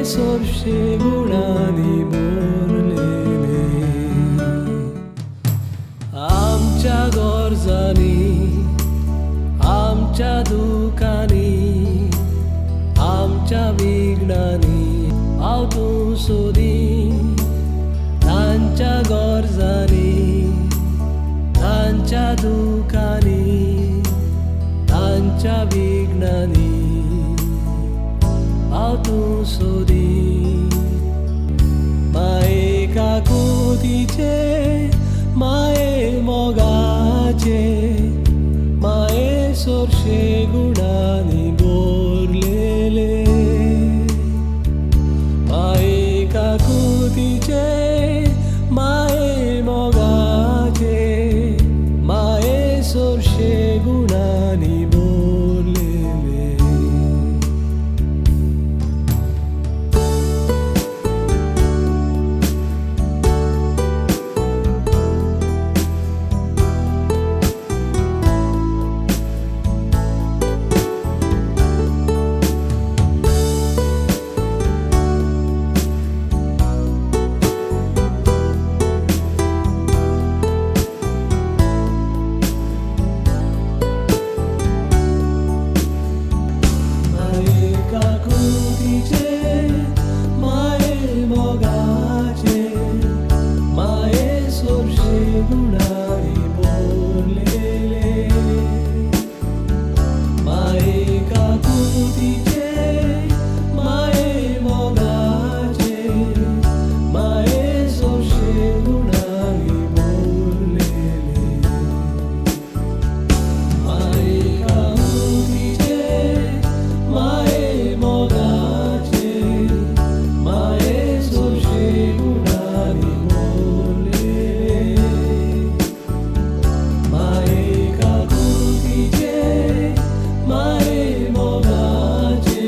सोरशे गुणांनी भरलेले. आमच्या गरजांनी, आमच्या दुकांनी, आमच्या विघ्नांनी हांव तूं सोदी. तांच्या गरजांनी, तांच्या दुकांनी, तांच्या विघ्नांनी हांव तूं सोदी. माये काकुतीचे, माये मोगाचे, माये सोरशे गुणांनी भरलेले. माये काकुतीचे, माये मोगाचे, माये सोरशे गुणांनी भरलेले. माये काकुतीचे, माये मोगाचे, माये सोरशे गुणांनी भरलेले. माये काकुतीचे, माये मोगाचे, माये सोरशे गुणांनी भरलेले. माये काकुतीचे, माये मोगाचे, माये सोरशे गुणांनी भरलेले. माये काकुतीचे, माये मोगाचे,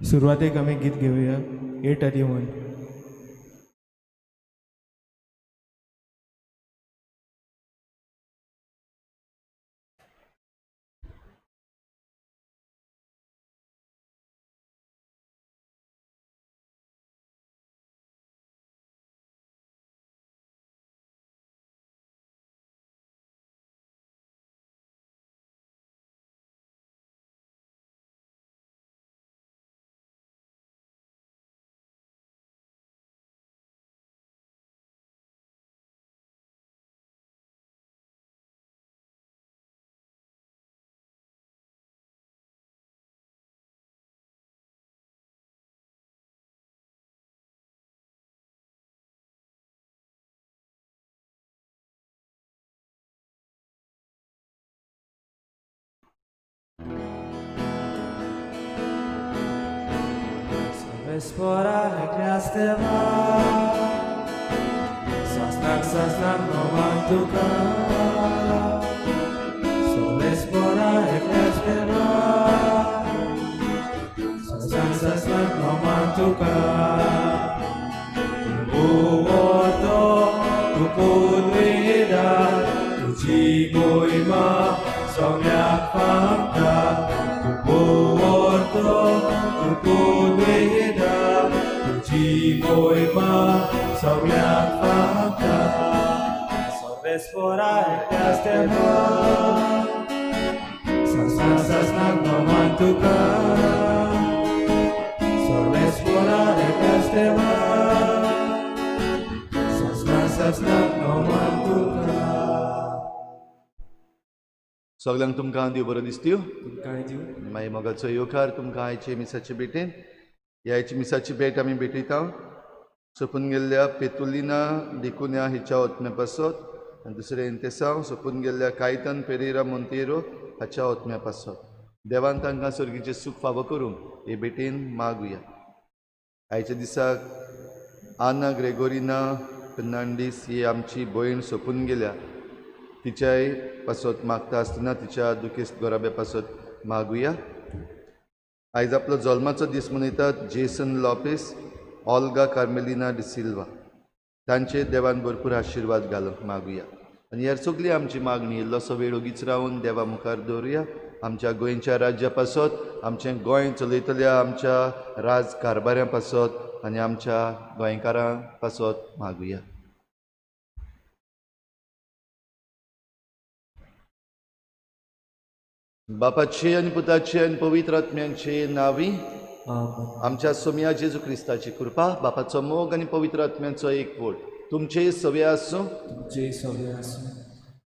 सुरवातेक आमी गीत घेवया 831. Espora recreasteva, sasnak sasnak nomantuka. Sol espora recreasteva, sasnak sasnak nomantuka. Uoto tukudwida, tuji moima songyak pangta. Uoto tukudwida, tuji moima songyak pangta. Sorvespora recreasteva, sasnak sasnak nomantuka. Sorvespora recreasteva, sasnak sasnak nomantuka. सगळ्यांक तुमकां देव बरो दिसत्यो. तुमकांय दिवं. मागीर मोगाचो येवकार तुमकां आयचे मिसाचे भेटेन. ह्या आयची मिसाची भेट आमी भेटयता सोपून गेल्ल्या पेतुलिना डिकुन्या हिच्या ओतम्या पासत आनी दुसरें इंतेसांव सोपून गेल्ल्या कायतन पेरेरा मोंतेरो हाच्या ओतम्या पासत. देवान तांकां सर्गीचें सूख फावो करूंक हे भेटेन मागुया. आयच्या दिसाक आना ग्रेगोरिना फेर्नांडीस ही आमची भयण सोपून गेल्या, तिच्याय पासत मागता आसतना तिच्या दुखेस्त गोराब्या पासत मागुया. आयज आपलो जल्माचो दीस मनयतात जेसन लोपेस, ऑल्गा कार्मेलिना डिसिल्वा, तांचे देवान भरपूर आशिर्वाद घालूंक मागुया. आनी ह्या सगळी आमची मागणी इल्लोसो वेळ ओगीच रावन देवा मुखार दवरुया. आमच्या गोंयच्या राज्या पासत, आमचें गोंय चलयतल्या आमच्या राज कारभाऱ्यां पासत आनी आमच्या गोंयकारां पासत मागुया. बापाचे आनी पुताचे आनी पवित्र आत्म्यांचे नांवी आमच्या सोम्या जेजू क्रिस्ताची कृपा, बापाचो मोग आनी पवित्र आत्म्यांचो एकवट तुमचे सवे आसूं. तुमचे सवे आसूं.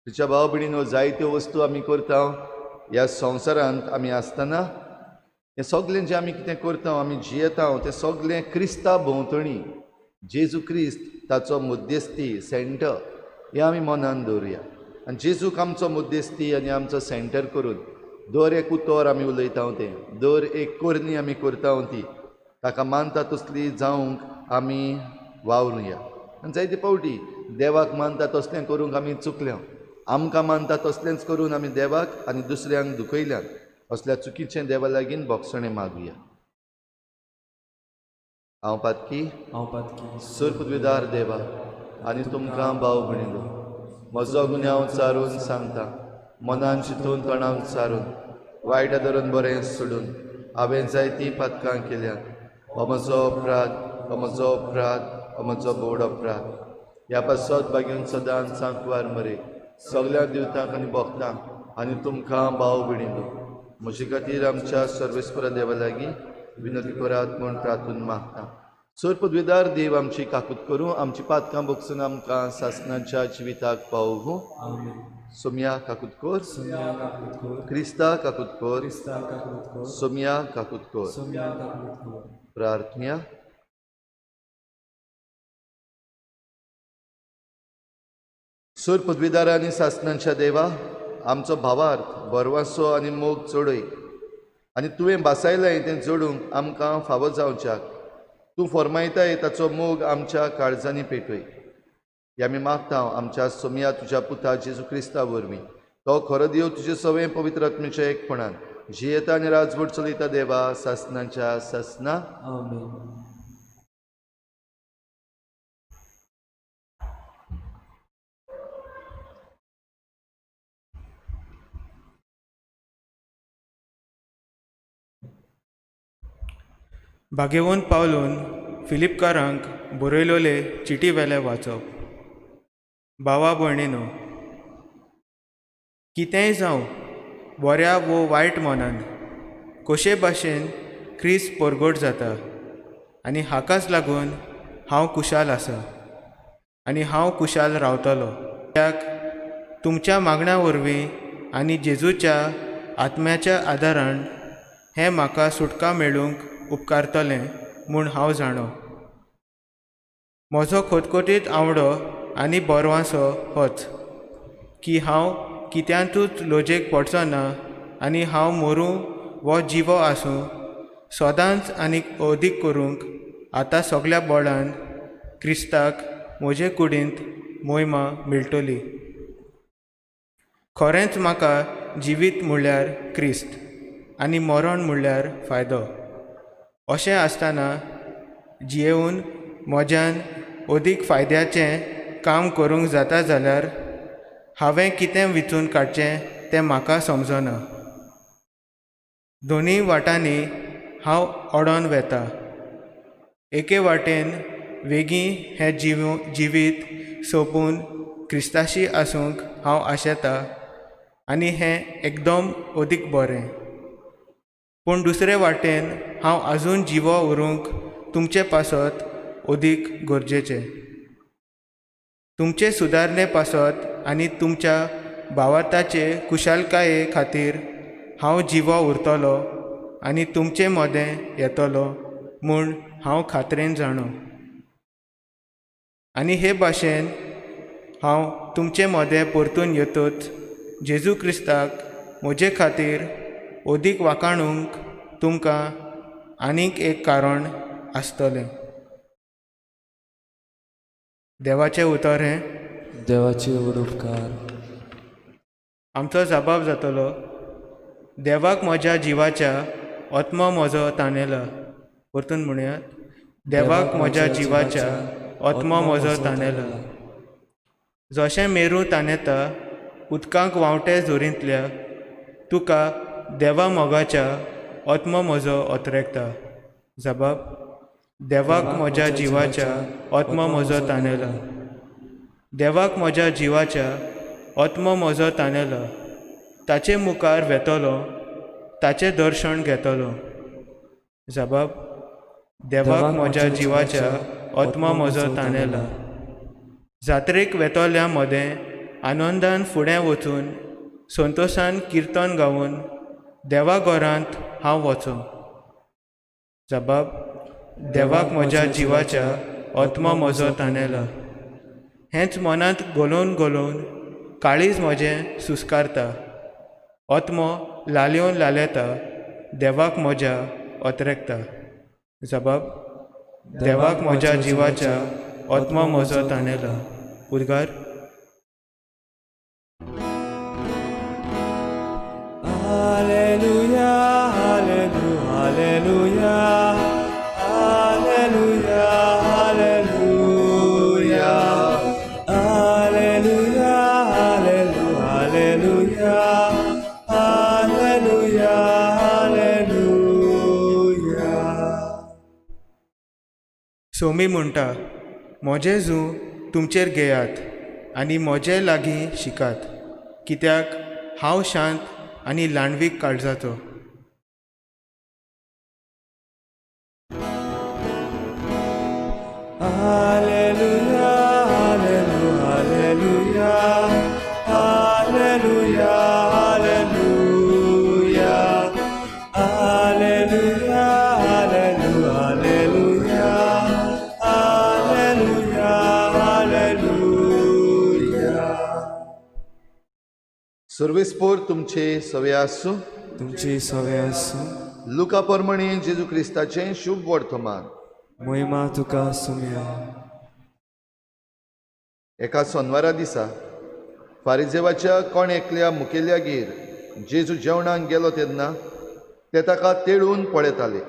तुज्या भाव भयणीनो, जायत्यो वस्तू आमी करता ह्या संवसारांत आमी आसतना, हें सगळें जें आमी कितें करता, आमी जियेता तें सगळें क्रिस्ता भोंवतणी, जेजू क्रिस्त ताचो मध्यस्थी सेंटर, हें आमी मनान दवरुया. आनी जेजूक आमचो मध्यस्थी आनी आमचो सेंटर करून दर एक उतर आमी उलयता तें, दर एक करणी आमी करता ती ताका मानता तसली जावंक आमी वावरुया. आनी जायते फावटी देवाक मानता तसलें करूंक आमी चुकल्या, आमकां मानता तसलेंच करून आमी देवाक आनी दुसऱ्यांक दुखयल्यान. असल्या चुकीचें देवा लागीं बोगसणें मागुया. हांव पातकी, हांव पातकी, सर पृथ्वीदार देवा आनी तुमकां भाव भयणीनो, म्हजो गुन्यांव चारून सांगता, मनान चिंतून तणाक चारून, वायट धरून बरें सोडून हांवें जायतीं पातकां केल्यात. हो म्हजो अपराध, हो म्हजो अपराध, हो म्हजो बोड अपराध. ह्या पासत बागेवन सदांच सांकवार मरे सगळ्या दिवतांक आनी भक्तांक आनी तुमकां भाव भयणीनो, म्हजे खातीर आमच्या सर्वेस्परा देवा लागीं विनंती करात म्हूण प्रार्थून मागता. सर पदवीदार देव आमची काकूत करूं, आमची पातकां बोगसून आमकां सासणाच्या जिविताक पावोवं. सोम्या काकूत कर, क्रिस्ता काकूत कर, सोम्या काकूत कर. प्रार्थना. सर पदवीदार आनी सासणाच्या देवा, आमचो भावार्थ बरवासो आनी मोग चडय आनी तुवें भासायलें तें जोडूंक आमकां फावो जावच्याक तूं फॉर्मायताय ताचो मोग आमच्या काळजांनी पेटय. हे आमी मागता आमच्या सोम्या तुज्या पुता जेजू क्रिस्ता वरवीं. तो खरो देव तुजे सवें पवित्र आत्म्याच्या एकपणान जियेता आनी राजवट चलयता देवा सासनाच्या सासना. आमेन. भागेवन पावलून फिलिपकारांक बरयलोले चिटी वेले वाचप. भावा भयणीनो, कितेंय जावं, बऱ्या वो वायट मनान कशे भाशेन क्रिस्त परगट जाता आनी हाकाच लागून हांव खुशाल आसा आनी हांव खुशाल रावतलो. कित्याक तुमच्या मागण्या वरवीं आनी जेजूच्या आत्म्याच्या आदारान हें म्हाका सुटका मेळूंक उपकारतलें म्हूण हांव जाणो. म्हजो खोतखोतीत आवडो आनी बरवांसो होच की हांव कित्यांतूच लजेक पडचो ना आनी हांव मरूं वो जिवो आसूं सदांच आनी अदीक करूंक आतां सगल्या बळान क्रिस्ताक म्हजे कुडींत मोहिमा मेळटली. खरेंच म्हाका जिवीत म्हणल्यार क्रिस्त आनी मरण म्हणल्यार फायदो. अशें आसतना जियेवन म्हज्यान अदीक फायद्याचें काम करूंक जाता जाल्यार हांवें कितें विंचून काडचें तें म्हाका समजना. दोनूय वाटांनी हांव ओडोन वेता. एके वाटेन वेगीं हें जिवीत सोंपून क्रिस्ताशी आसूंक हांव आशेतां आनी हें एकदम अदीक बरें. पूण दुसरे वाटेन हांव आजून जिवो उरूंक तुमचे पासत अदीक गरजेचें. तुमचे सुदारणे पासत आनी तुमच्या भावार्थाचे खुशालकाये खातीर हांव जिवो उरतलो आनी तुमचे मदें येतलो म्हूण हांव खात्रेन जाणो. आनी हे भाशेन हांव तुमचे मदें परतून येतच जेजू क्रिस्ताक म्हजे खातीर अदीक वाखाणूंक तुमकां आनीक एक कारण आसतलें. देवाचें उतर हें. देवाचे व्हड उपकार. आमचो जबाब जातलो. देवाक म्हज्या जिवाच्या आत्मो म्हजो तानेला. परतून म्हणयात. देवाक म्हज्या जिवाच्या आत्मो म्हजो तानेला. जशें मेरू तानेता उदकांक व्हांवटे जोरींतल्या तुका देवा मोगाच्या आत्मो म्हजो अत्रेकता. जबाब. देवाक म्हज्या जिवाच्या आत्मो म्हजो तानेला. देवाक म्हज्या जिवाच्या आत्मो म्हजो तानेला. ताचे मुखार वेतलो ताचें दर्शन घेतलो. जबाब. देवाक म्हज्या जिवाच्या आत्मो म्हजो तानेला. जात्रेक वेतल्या मदें आनंदान फुडें वचून संतोशान किर्तन गावन देवा घरांत हांव वचो. जबाब. देवाक म्हज्या जिवाच्या आत्मो म्हजो तानेला. हेंच मनांत घोलोवन घोलोवन काळीज म्हजें सुस्कारता. आत्मो लालेवन लालेता देवाक म्हज्या अत्रेकता. जबाब. देवाक म्हज्या जिवाच्या आत्मो म्हजो तानेला. उद्गार. Hallelujah, hallelujah, hallelujah, hallelujah, hallelujah, hallelujah, hallelujah, hallelujah. Somi म्हणटा, म्हजें जू तुमचेर घेयात आनी म्हजे लागीं शिकात, कित्याक हांव शांत आनी ल्हानवीक काळजाचो. Hallelujah, hallelujah, hallelujah, hallelujah, hallelujah, hallelujah, hallelujah, hallelujah. सर्वेस्पोर तुमचे सवे आसूं. तुमची सवे आसूं. लुका परमणी जेजू क्रिस्ताचें शुभ वर्तमान. महिमा तुका सुमया. एका सोनवारा दिसा फारिजेवाच्या कोण एकल्या मुखेल्यागेर जेजू जेवणाक गेलो तेन्ना ते ताका तेळून पळयताले.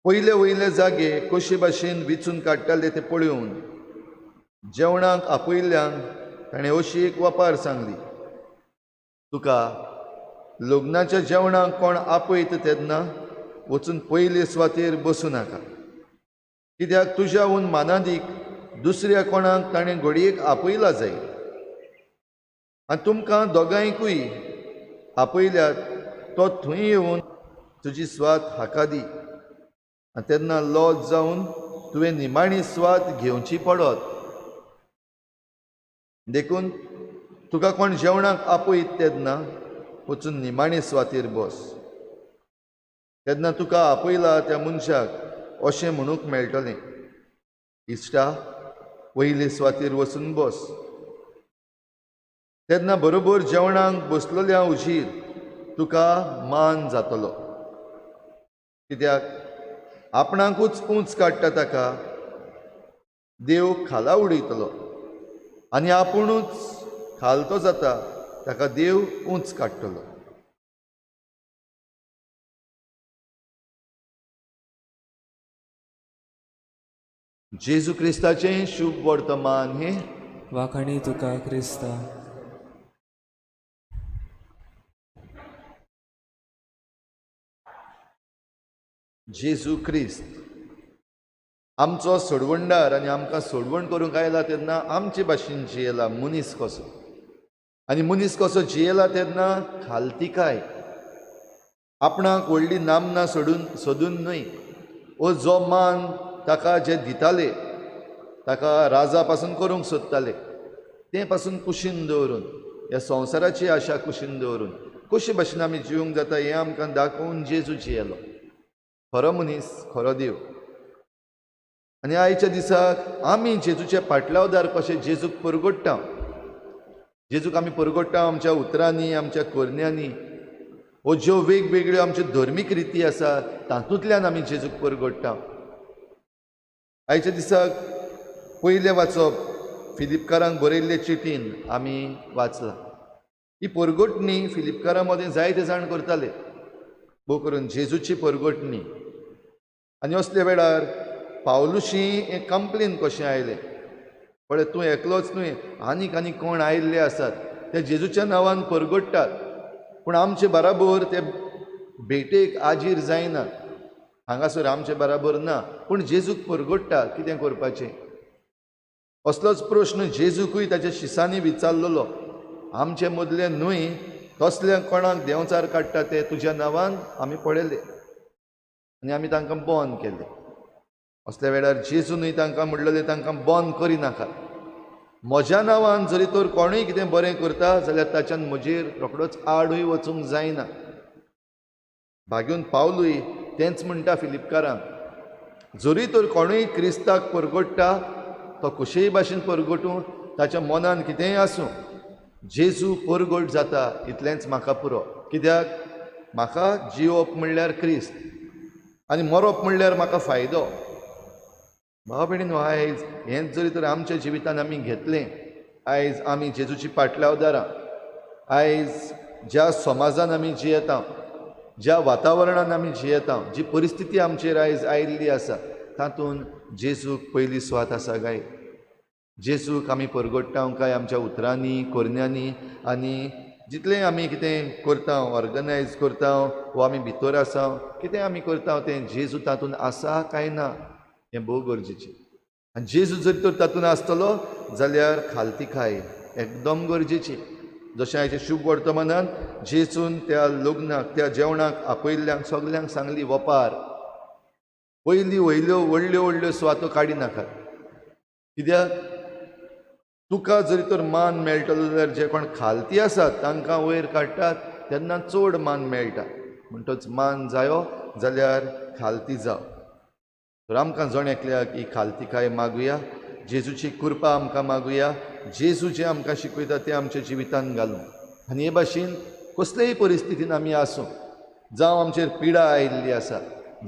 पयले वयले जागे कशे भाशेन विचून काडटाले ते पळोवन जेवणाक आपयल्ल्यांक ताणें अशी एक वपार सांगली, तुका लग्नाच्या जेवणाक कोण आपयता तेन्ना वचून पयले सुवातेर बसूं नाका, कित्याक तुज्याहून मानादीक दुसऱ्या कोणाक ताणें घडयेक आपयला जाय. आनी तुमकां दोगांयकूय आपयल्यात तो थंय येवन तुजी सुवात हाका दी, आनी तेन्ना लॉज जावन तुवें निमाणी सुवात घेवची पडत. देखून तुका कोण जेवणाक आपयत तेन्ना वचून निमाणे सुवातेर बस, तेन्ना तुका आपयला त्या मनशाक अशें म्हणूंक मेळटलें, इश्टा वयले सुवातेर वचून बस. तेन्ना बरोबर जेवणाक बसलेल्या उशीर तुका मान जातलो, कित्याक आपणाकूच उंच काडटा ताका देव खाला उडयतलो आनी आपुणूच खालतो जाता ताका देव उंच काडटलो. जेजू क्रिस्ताचें शुभ वर्तमान हें. वाखाणी तुका क्रिस्ता. जेजू क्रिस्त आमचो सोडवणदार आनी आमकां सोडवण करूंक आयला तेन्ना आमचे भाशेन जियेला मनीस कसो, आनी मनीस कसो जियेला तेन्ना खालतिकाय, आपणाक व्हडली नामना सोडून सोदून न्हय, ओ जो मान ताका जे दिताले ताका राजा पासून करूंक सोदताले तें पासून कुशीन दवरून, ह्या संवसाराची आशा कुशीन दवरून कशे भाशेन आमी जिवंक जाता हें आमकां दाखोवन जेजू जियेलो, खरो मनीस खरो देव. आनी आयच्या दिसाक आमी जेजूचे पाटलावदार कशे जेजूक परगोडटा, जेजूक आमी परगोडटा आमच्या उतरांनी, आमच्या करण्यांनी, वो ज्यो वेगवेगळ्यो आमच्यो धर्मीक रिती आसा तातूंतल्यान आमी जेजूक परगोडटा. आयच्या दिसाक पयलें वाचप फिलिपकारांक बरयल्ले चिटीन आमी वाचलां. ही परगटणी फिलिपकारां मदें जायते जाण करताले, भोव करून जेजूची परगटणी. आनी असल्या वेळार पावलुशी हें कंप्लेन कशें आयलें, पळय तूं एकलोच न्हय आनीक आनी कोण आयिल्ले आसात ते जेजूच्या नांवान परगट्टात, पूण आमचे बराबर ते भेटेक आजीर जायनात, हांगासर आमचे बराबर ना, पूण जेजूक परगट्टा, कितें करपाचें? असलोच प्रश्न जेजूकूय ताच्या शिसांनी विचारलेलो, आमचे मदले न्हय तसल्या कोणाक देंवचार काडटा ते तुज्या नांवान आमी पळयले आनी आमी तांकां बंद केले. असल्या वेळार जेजूनय तांकां म्हणलेलें तांकां बंद करिनाकात, म्हज्या नांवान जरी तर कोणूय कितें बरें करता जाल्यार ताच्यान म्हजेर रोखडोच आडूय वचूंक जायना. भाग्यून पावलूय तेंच म्हणटा फिलिपकारांक, जरी तर कोणूय क्रिस्ताक परगट्टा तो कशेय भाशेन परगटूं, ताच्या मनान कितेंय आसूं, जेजू परगट जाता इतलेंच म्हाका पुरो, कित्याक म्हाका जिवप म्हणल्यार क्रिस्त आनी मरप म्हणल्यार म्हाका फायदो. भाव भयणीनो, आयज हेंच जरी तर आमच्या जिवितान आमी घेतलें, आयज आमी जेजूची पाटलावदारां, आयज ज्या समाजान आमी जियेता, ज्या वातावरणान आमी जियेता, जी परिस्थिती आमचेर आयज आयिल्ली आसा तातूंत जेजूक पयली सुवात आसा काय? जेजूक आमी परगट्टा काय आमच्या उतरांनी, करण्यांनी, आनी जितलें आमी कितें करता, ऑर्गनायज करता वो आमी भितर आसा, कितें आमी करता तें जेजू तातूंत आसा काय ना हें भोव गरजेचें. आनी जेजू जर तर तातूंत आसतलो जाल्यार खालतिकाय एकदम गरजेची. जशें आयच्या शुभ वर्तमानान जेजून त्या लग्नाक, त्या जेवणाक आपयल्ल्यांक सगल्यांक सांगली वपार, पयली वयल्यो व्हडल्यो व्हडल्यो सुवातो काडिनाकात, कित्याक तुका जरी तर मान मेळटलो जाल्यार जे कोण खालती आसात तांकां वयर काडटात तेन्ना चड मान मेळटा, म्हणटच मान जायो जाल्यार खालती जाव. तर आमकां जण एकल्याक ही खालतिकाय मागुया, जेजूची कृपा आमकां मागुया, जेजू जें आमकां शिकयता तें आमच्या जिवितान घालूं. आनी हे भाशेन कसलेय परिस्थितीन आमी आसूं, जावं आमचेर पिडा आयिल्ली आसा,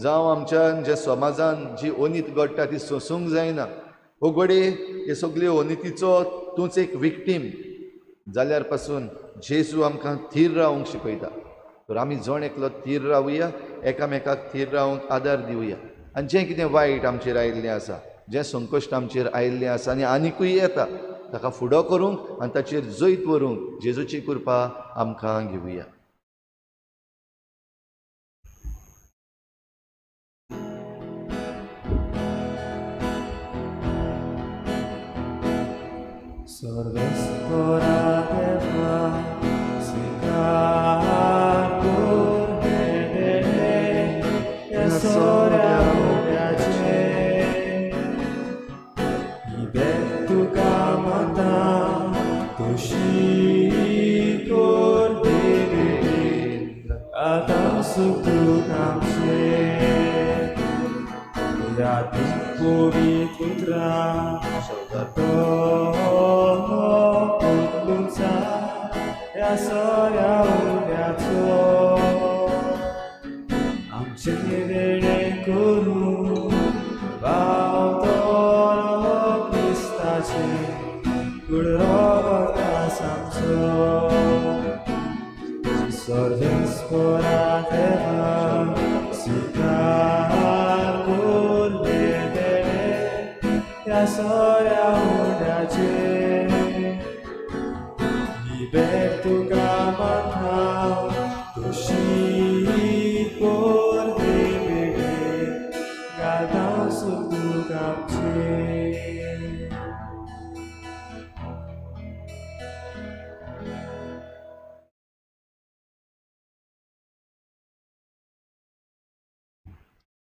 जावं आमच्या ज्या समाजान जी अनीत घडटा ती सोंसूंक जायना, हो घडये हे सगळे अनितीचो तूंच एक विक्टीम जाल्यार पासून जेजू आमकां थीर रावंक शिकयता. तर आमी जण एकलो थीर रावया, एकामेकाक थीर रावंक आदार दिवया. आनी जें कितें वायट आमचेर आयिल्लें आसा, जें संकश्ट आमचेर आयिल्लें आसा आनी आनिकूय येता, ताका फुडो करूंक आनी ताचेर जैत व्हरूंक जेजूची कृपा आमकां घेवया.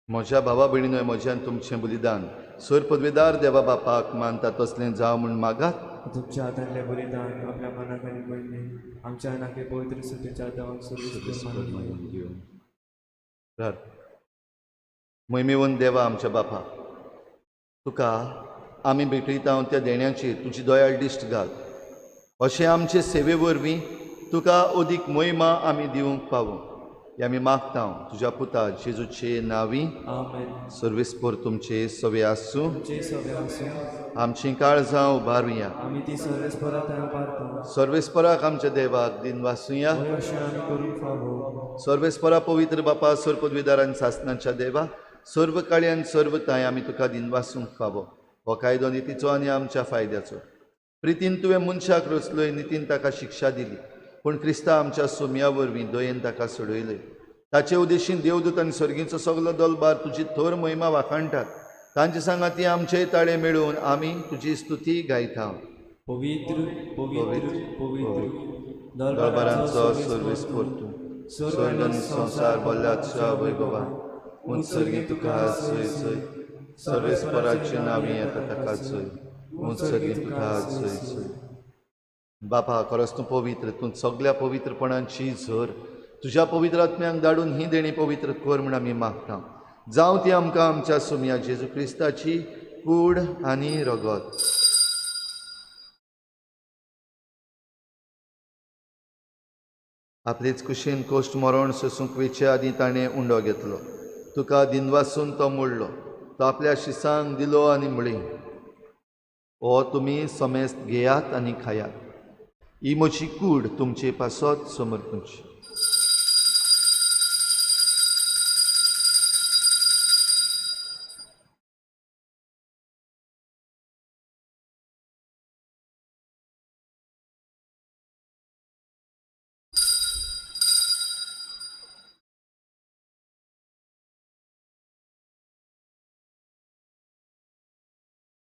म्हज्या भावा भयणीनो, म्हज्यान तुमचें बलिदान सर पदवेदार देवा बापाक मानता तसलें जावं म्हूण मागात. तुमच्या हातांतलें बलिदान आपल्या मनाक आनी म्हणणे आमच्या नाके पवित्र सुतेच्या देवाक सर्व. मोहिमेवन देवा आमच्या बापा, तुका आमी भेटयता त्या देण्याचेर तुजी दयाळ दिश्ट घाल, अशें आमचे सेवे वरवीं तुका अदीक मोहिमा आमी दिवंक पावूं हे आमी मागता तुज्या पुता जेजूचे नांवी. सर्वेस्पर तुमचे सवे आसूं. आमची काळजां उबारुया. सर्वेस्पराक आमच्या देवाक दिन वासुया. सर्वेस्परा पवित्र बापा, सर्व पदवीदार आनी सासनाच्या देवा, सर्व काळी आनी सर्व ताय आमी तुका दिन वासूंक फावो. हो कायदो नितीचो आनी आमच्या फायद्याचो. प्रितीन तुवें मनशाक रचलोय, नितीन ताका शिक्षा दिली, पूण क्रिस्ता आमच्या सोम्या वरवीं दयेन ताका सोडयले. ताचे उद्देशीन देवदूत आनी सर्गीचो सगलो दलबार तुजी थोर महिमा वाखाणटात. तांचे सांगाती आमचे ताळे मेळून आमी तुजी स्तुती गायता. पवित्र पवित्र पवित्र दरबारांचो सर्वेस्पर तूं, स्वर्ग आनी संवसार भरल्याच्या वैभवान. उंच सर्गी तुका जय जय, सर्वेस्पराचे नांवी येता ताका जय. उंच सर्गी तुका जय जय. बापा, खरोच तूं पवित्र, तूं सगल्या पवित्रपणाची झर. तुज्या पवित्र आत्म्यांक धाडून ही देणी पवित्र कर म्हूण आमी मागता. जावं ती आमकां आमच्या सोम्या जेजू क्रिस्ताची कूड आनी रगत. आपलेच कुशीन कोश्ट मरण सोसूंक वेचे आदीं ताणें उंडो घेतलो. तुका दिनवासून तो मोडलो, तो आपल्या शिसांक दिलो आनी म्हळें, हो तुमी समेस्त घेयात आनी खायात, ही म्हजी कूड तुमचे पासत समर्पूची.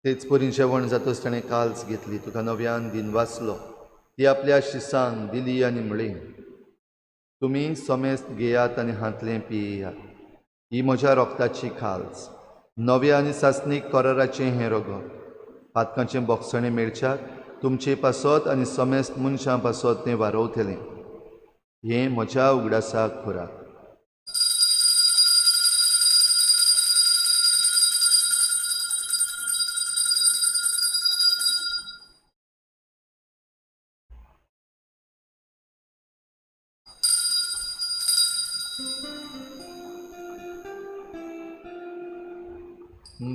तेच परी जेवण जातच ताणें काल्स घेतली, तुका नव्यान दिन वाचलो, ती आपल्या शिसांक दिली आनी म्हळें, तुमी समेस्त घेयात आनी हांतलें पियात, ही म्हज्या रोगताची खाल्स, नव्या आनी सासणीक कराराचें हें रगत. पातकांचें बोगसणें मेळच्याक तुमचे पासत आनी समेस्त मनशां पासत तें वारवतलें. हें म्हज्या उगडासाक करात.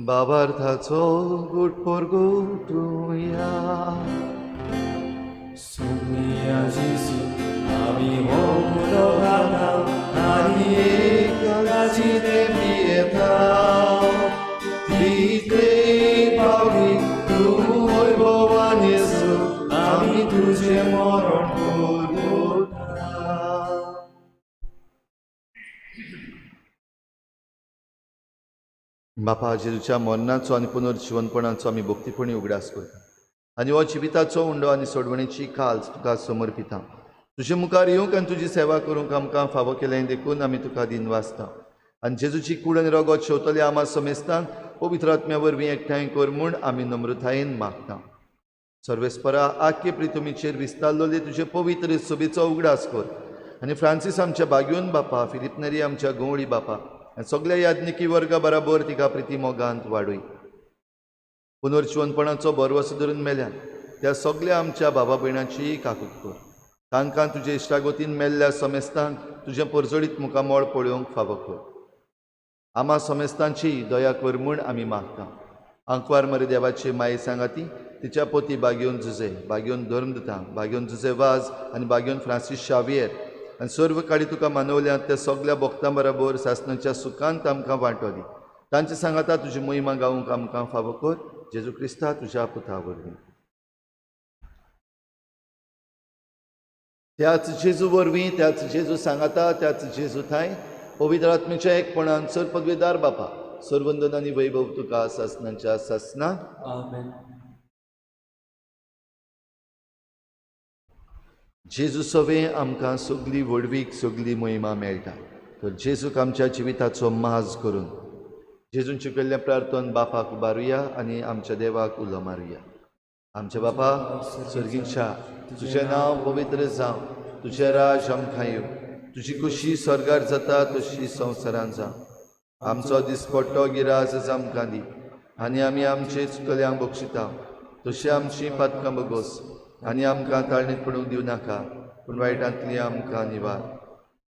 बाबार्थाचो गुट परगुटुया. सोम्या जेजू आमी हो उंडो खाता आनी एक काची ते पियेता. तितले पावटी तूं वैभवान येसू, आमी तुजें मरण परगटा. बापा, जेजूच्या मरणाचो आनी पुनर्जिवनपणाचो आमी भक्तीपणी उगडास करता आनी हो जिविताचो उंडो आनी सोडवणेची काल्स तुका समर्पिता. तुजे मुखार येवंक आनी तुजी सेवा करूंक आमकां फावो केलें देखून आमी तुका दिनवासता. आनी जेजूची कूड आनी रगत शेवतले आमा समेस्तांक पवित्र आत्म्या वरवीं एकठांय कर म्हूण आमी नम्रतायेन मागता. सर्वेस्परा, आख्खे प्रितुमीचेर विस्तारलेले तुजे पवित्र सभेचो उगडास कर आनी फ्रांसीस आमच्या बाग्योन बापा, फिलीप नेरी आमच्या गंवळी बापा आनी सगल्या याज्ञिकी वर्गा बराबर तिका प्रिती मोगांत वाडय. पुनर्जिवनपणाचो भरवसो धरून मेल्या त्या सगल्या आमच्या बाबा भयणाची काकूत कर. तांकां तुजे इश्टागतीन मेल्ल्या समेस्तांक तुजें परजळीत मुखामळ पळोवंक फावो कर. आमा समेस्तांची दया कर म्हूण आमी मागता. आंकवार मरे देवाची माये सांगाती तिच्या पोती बागेवन जुजे, बागेवन धर्मदूता, बागेवन जुजे वाज आनी बागेवन फ्रांसीस शावियर आनी सर्व काळी तुका मानवल्यात त्या सगल्या भक्तां बराबर सासणाच्या सुखांत आमकां वांटो दी. तांचे सांगाता तुजी महिमा गावंक आमकां फावो कर. जेजू क्रिस्ता तुज्या पुता वरवीं. त्याच जेजू वरवीं, त्याच जेजू सांगाता, त्याच जेजू थांय पवित्र आत्म्याच्या एकपणान सर पदवेदार बापा, सर्वंदन आनी वैभव तुका सासणाच्या सासना. आमेन. जेजू सवें आमकां सगली व्हडवीक, सगली महिमा मेळटा. तर जेजूक आमच्या जिविताचो माज करून जेजून शिकयल्लें प्रार्थन बापाक उबारुया आनी आमच्या देवाक उलो मारुया. आमच्या बापा सर्गींच्या, तुजें नांव पवित्र जावं, तुजें राज आमकां येवं, तुजी खुशी स्वर्गार जाता तशी संवसारांत जावं. आमचो दिसपट्टो गिराज आमकां दी आनी आमी आमचे चुकल्यांक बक्षिता तशी आमची पातकां बगोस आनी आमकां ताळणीत पडूंक दिवं नाका, पूण वायटांतली आमकां निवार.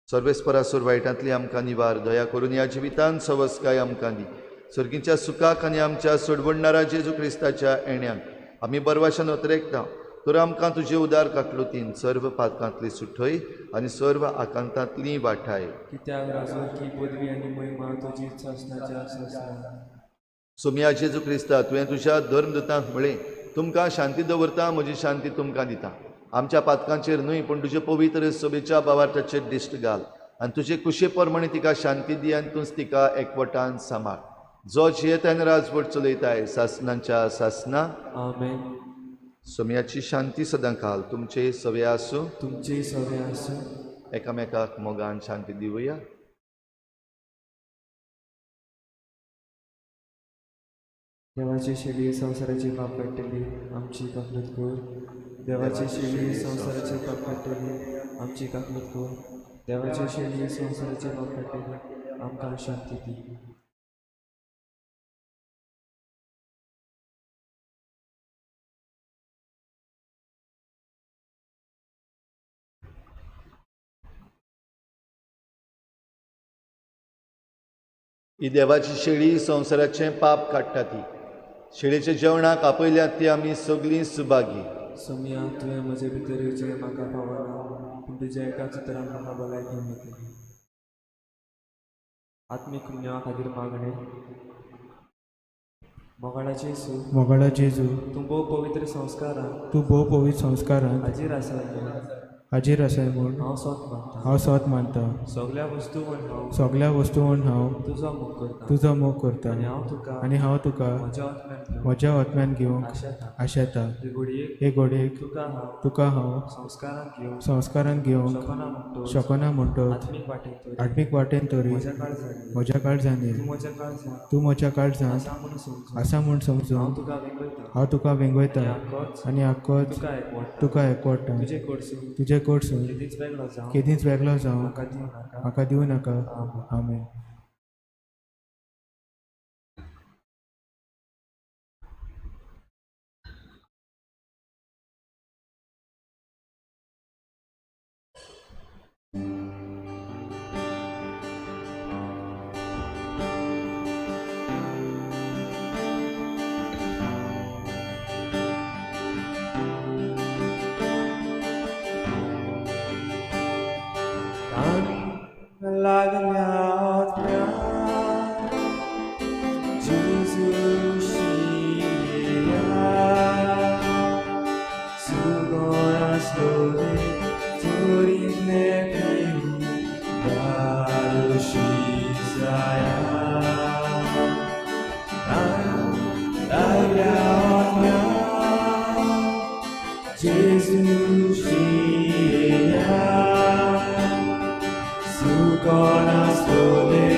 सर्वेस्परासूर वायटांतली आमकां निवार. दया करून ह्या जिवितान सवस्काय आमकां दी. सर्गीच्या सुखाक आनी आमच्या सोडवणणारा जेजू क्रिस्ताच्या येण्याक आमी बरवाशान अतरेकता. तर आमकां तुजे उदार काकलुतीन सर्व पातकांतली सुठय आनी सर्व आकांतांतली वाठाय. कित्याक राजवटी, पदवी आनी महिमा तुजी सासणाच्या सासणा. सोमया जेजू क्रिस्ता, तुवें तुज्या धर्मदूतांक म्हळें, तुमकां शांती दवरता, म्हजी शांती तुमकां दिता. आमच्या पातकांचेर न्हय पूण तुजे पवित्र सभेच्या बावार्थाचेर दिश्ट घाल आनी तुजे कुशे प्रमाणे तिका शांती दी आनी तूंच तिका एकवटान सांबाळ. जो जियेता आनी राजवट चलयताय सासणाच्या सासना. आमेन. सोम्याची शांती सदां काल तुमचे सवे आसूं. तुमचे सवे आसूं. एकामेकाक मोगान शांती दिवया. देवाची शेली संवसाराची पाप काडटली आमची काकलूत कर. देवाची शेली संवसाराची पाप काडटली आमची काकलूत कर. देवाची शेली संवसाराची पाप काडटली आमकां शांती दी. ही देवाची शेळी संवसाराचें पाप काडटा ती. शेळीच्या जेवणाक आपयल्यात ती आमी सगळीं सुभागी. सोमया, तुवें म्हजे भितर येवचें म्हाका पावना, पूण तुज्या एकाच उतरान म्हाका भलायकी मेळटली. आत्मीक पुण्या खातीर मागणें. मोगाळा जेजू, मोगाळा जेजू, तूं भोव पवित्र संस्कारान, तूं भोव पवित्र संस्कारान हाजीर आसाय म्हूण हाजीर आसाय म्हूण हांव सोत मानता. हांव सोत मानता. सगल्या वस्तू म्हूण हांव, सगल्या वस्तू म्हूण हांव तुजो मोग करता. तुजो मोग करता. आनी हांव तुका, आनी हांव तुका म्हज्या आत्म्यान घेवंक म्हज्या आत्म्यान घेवंक आशेता. आशेता. हे घडयेक, हे घडयेक तुका हांव, तुका हांव संस्कारान घेवंक संस्कारान घेवंक शकना म्हणटच, शकना म्हणटच आत्मीक वाटेन तरी, आत्मीक वाटेन तरी म्हज्या काळजांत म्हज्या काळजांत तूं म्हज्या काळजांत तूं म्हज्या काळजांत आसा म्हूण समजून आसा म्हूण समजून हांव तुका वेंगयता. हांव तुका वेंगयता. आनी आक्कोच आनी आक्कोच तुका एकवटता. तुका एकवटता. तुजे कडसून तुजे कडसून केदींच वेगळो जावं केदींच वेगळो जावं म्हाका दिवं नाका. म्हाका दिवं नाका. आमेन. आमेन. लागल्या आत्म्या जेजू शिया सुगोन आसलोले चोरींतले पिवून दारू शिजाया लागल्या आत्म्या जेजू शिया सुगोन आसलोले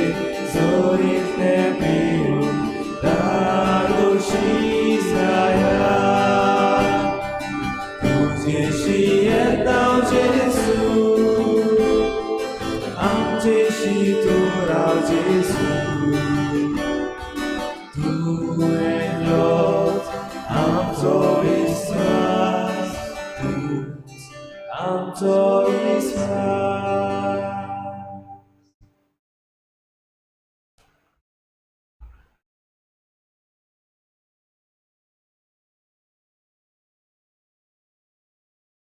चोरींतले पिवून दारू शिजाया तुजेशी येता जेजू आमचेशी तूं राव जेजू तूं एकलोच आमचो विस्वास तूंच आमचो विस्वास.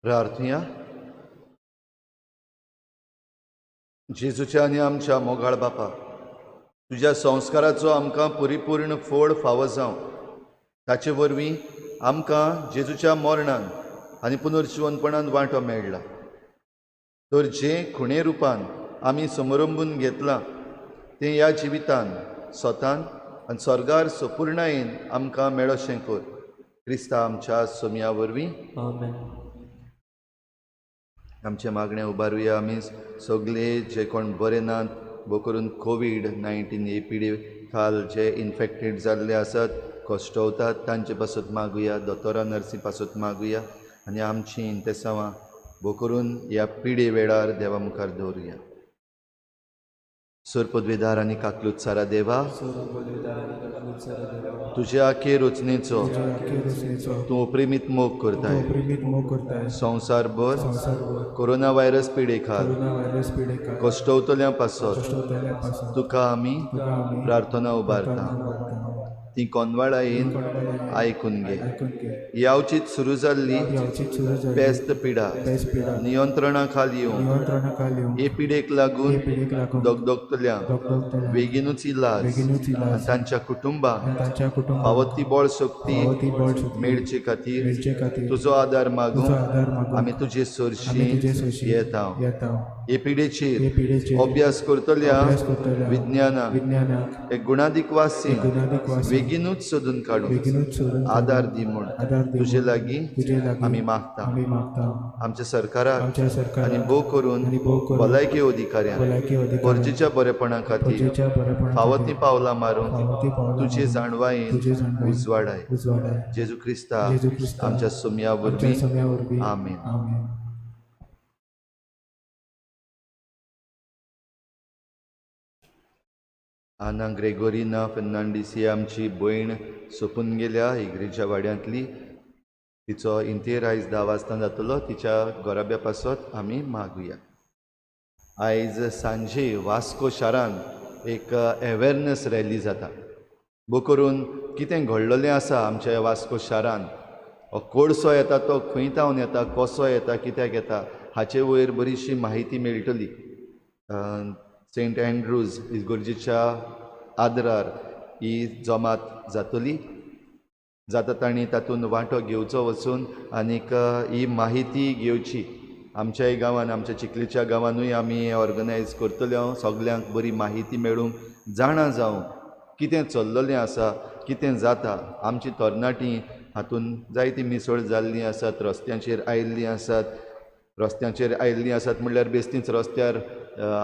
प्रार्थुया. जेजूच्या आनी आमच्या मोगाळ बापा, तुज्या संस्काराचो आमकां परिपूर्ण फोड फावो जावं, ताचे वरवीं आमकां जेजूच्या मरणान आनी पुनर्जिवनपणान वांटो मेळ्ळा. तर जें खुणे रुपान आमी समरंबून घेतलां तें ह्या जिवितान स्वतान आनी स्वर्गार सपुर्णायेन आमकां मेळोशें कर, क्रिस्ता आमच्या सोमया वरवीं. आमेन. आमचें मागणें उबारुया. आमी सगळे जे कोण बरे नात, भोव करून कोवीड-19 हे पिडे खाल जे इन्फेक्टेड जाल्ले आसात, कश्टवतात, तांचे पासत मागुया, दोतोरां नर्सी पासत मागुया आनी आमचीं इंतेसांवां भोव करून ह्या पिडे वेळार देवा मुखार दवरुया. सोर पदवेदार आनी काकलूत सारा देवा, तुज्या आखे रचनेचो तूं प्रेमीत मोग करताय. संवसारभर कोरोना व्हायरस पिडे खाल कश्टवतल्या पासत तुका आमी प्रार्थना उबारता. ती कोनवाळायेन आयकून घे. यावचीत सुरू जाल्ली पेस्त पिडा नियंत्रणा खाल येवंक, हे पिडेक लागून दगदगतल्या बेगीनूच इलाज आनी तांच्या कुटुंबाक फावो ती बळ शक्ती मेळचे खातीर तुजो आदार मागूंक आमी तुजे सरशी येता. हे पिडेचेर अभ्यास करतल्या विज्ञानाक एक गुणादीक वासीन बेगीनूच सोदून काडून आदार दी म्हूण तुजे लागीं आमी मागता. आमच्या सरकाराक आनी भोव करून भलायकी अधिकाऱ्यांक गरजेच्या बरेपणा खातीर फावो तीं पावलां मारून तुजे जाणवायेन उजवाडाय. जेजू क्रिस्ता आमच्या सोमया वरवीं. आमेन. आना ग्रेगोरिना फेर्नांडीस ही आमची भयण सोंपून गेल्या इग्रेच्या वाड्यांतली. तिचो इंतेर आयज 10 वाजता जातलो. तिच्या गोराब्या पासत आमी मागुया. आयज सांजे वास्को शारांत एक अवेरनस रॅली जाता. भोव करून कितें घडलेलें आसा आमच्या वास्को शारांत, हो कोळसो येता तो खंय तावन येता, कसो येता, कित्याक येता, हाचे वयर बरीचशी म्हायती मेळटली. सेंट एन्ड्रूज इगर्जेच्या आदरार ही जमात जातली. जाता तांणी तातूंत वांटो घेवचो वचून आनीक ही म्हायती घेवची. आमच्याय गांवान, आमच्या चिखलीच्या गांवानूय आमी ऑर्गनायज करतले. सगल्यांक बरी म्हायती मेळूंक, जाणा जावंक कितें चल्ललें आसा, कितें जाता. आमची तरणाटीं हातूंत जायती मिसळ जाल्लीं आसात, रस्त्यांचेर आयिल्लीं आसात. रस्त्यांचेर आयिल्लीं आसात म्हणल्यार बेश्टीच रस्त्यार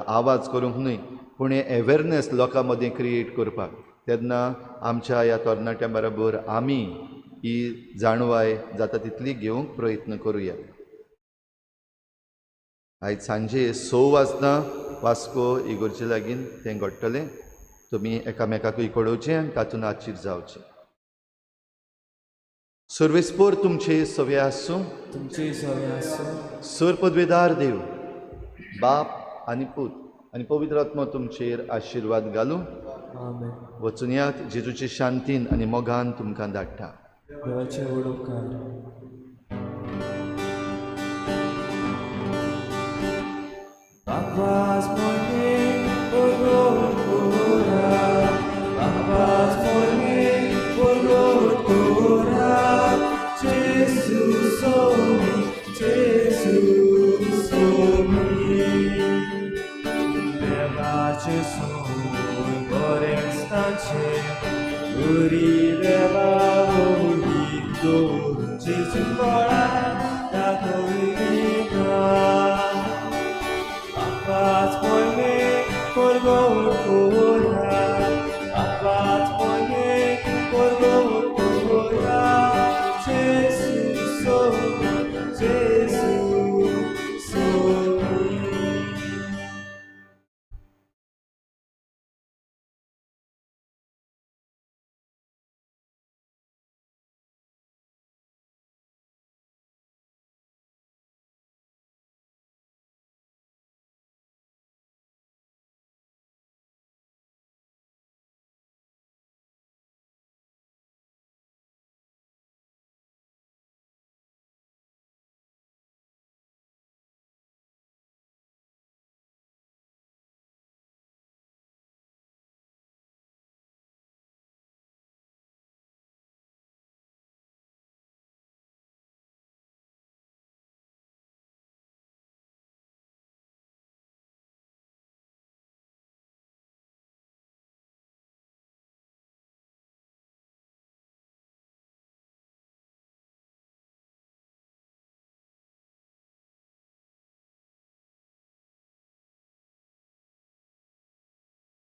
आवाज करूंक न्हय, पूण हें अवेरनस लोकां मदीं क्रिएट करपाक. तेन्ना आमच्या ह्या तरणाट्यां बरोबर आमी ही जाणवाय जाता तितली घेवंक प्रयत्न करुया. आयज सांजे 6 वाजता वास्को इगर्जे लागीं तें घडटलें. तुमी एकामेकाकूय कळोवचें आनी तातूंत आचीर जावचें. सर्वेस्पोर तुमचे सवे आसूं, तुमचे सवे आसूं. सर पदवेदार देव बाप आनी पूत आनी पवित्र आत्मो तुमचेर आशिर्वाद घालूं. आमेन. वचून यात जेजूचे शांतीन आनी मोगान तुमकां धाडटा. देवाचे व्हड उपकार. बापास मोने देवाचे सूर बरेंच तांचे उरी देवा ही चिंबळा दाखयली ना. आकाश पयले परगट.